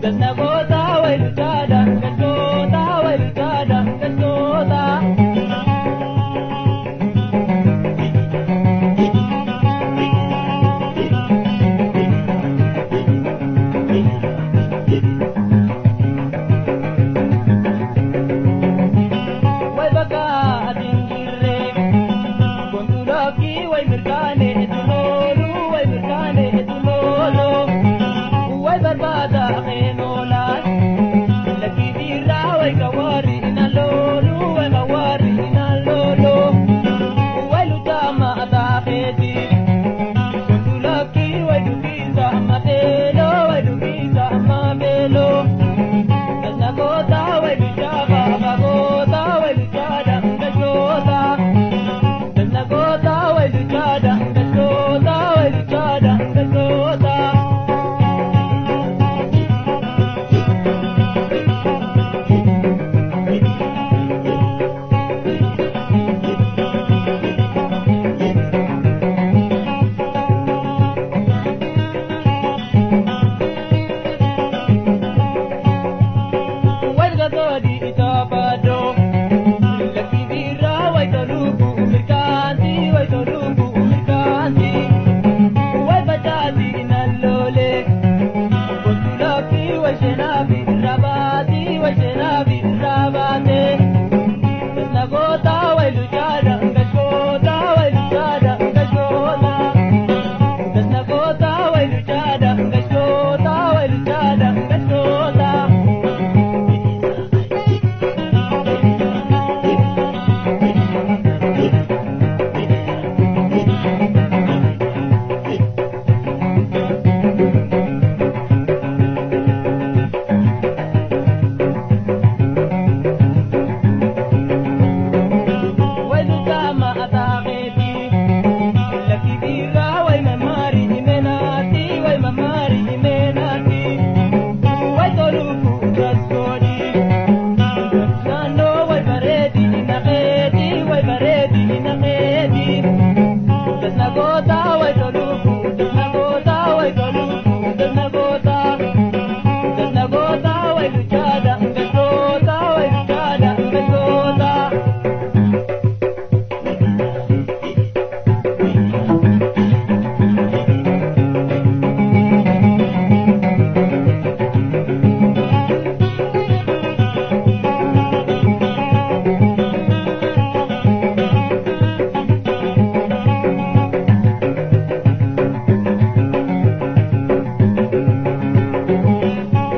Gasnagoota way luchaadha gashoota way luchaadha gashoota. Way bakka ati hin jirre gondulookii way mirkaane tuloolu way mirkaane tuloolu way barbaada qeenoolaan lakkii dhiiraa way kawaari na loolu way kawaari na loolu way luchaama ataakeeti gondulookii way dukiisa mateeloo way dukiisa mabeeloo. Gasnagoota way luchaaba bagoota way luchaadha gashoota. Gasnagoota way luchaadha gashoota way luchaadha gashoota. Walgatoodi itaabadoo lakkii dhiiraa way toluufu mirkaanti way toluufu mirkaanti way facaasi nalloole gontulooki way seenaafi rabaati way seenaafi rabaate gasnagoota way luchaadha gashoota way luchaadha gashoota gasnagoota way luchaadha gashoota way luchaadha gashoota. Way luchaama ataakeeti lakkii dhiiraa way mamaari imeenaati way mamaari imeenaati way toluufu gaskoodhi naannoo way bareedi naqeeti way bareedi naqeeti gasnagoota way toluufu gasnagoota way toluufu gasnagoota gasnagoota way luchaadha gashoota way luchaadha gashoota.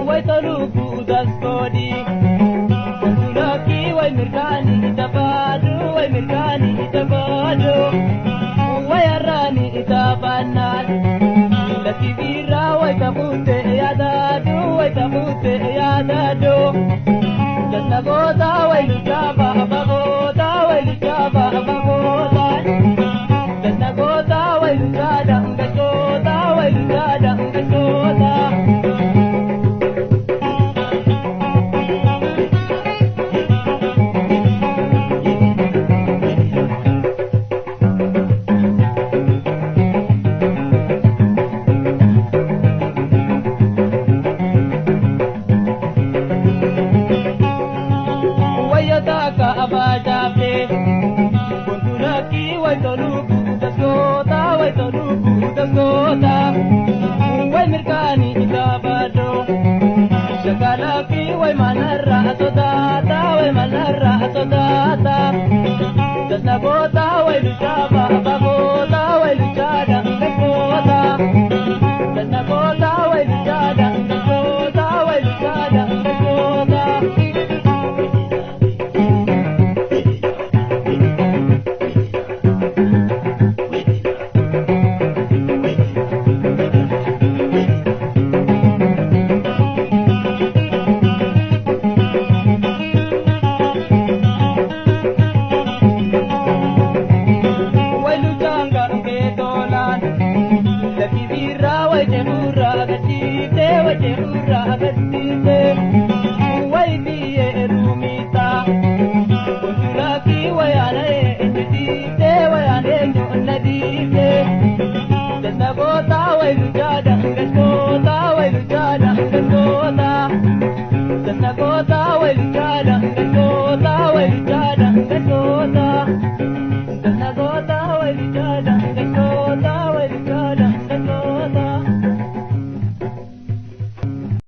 Way toluufu daskoodhi gondulookii way mirkaani itabaadu way mirkaani itabaadu way harraani itabaannaan lakkii dhiiraa way tabuute yaadaadu way tabuute yaadaadu.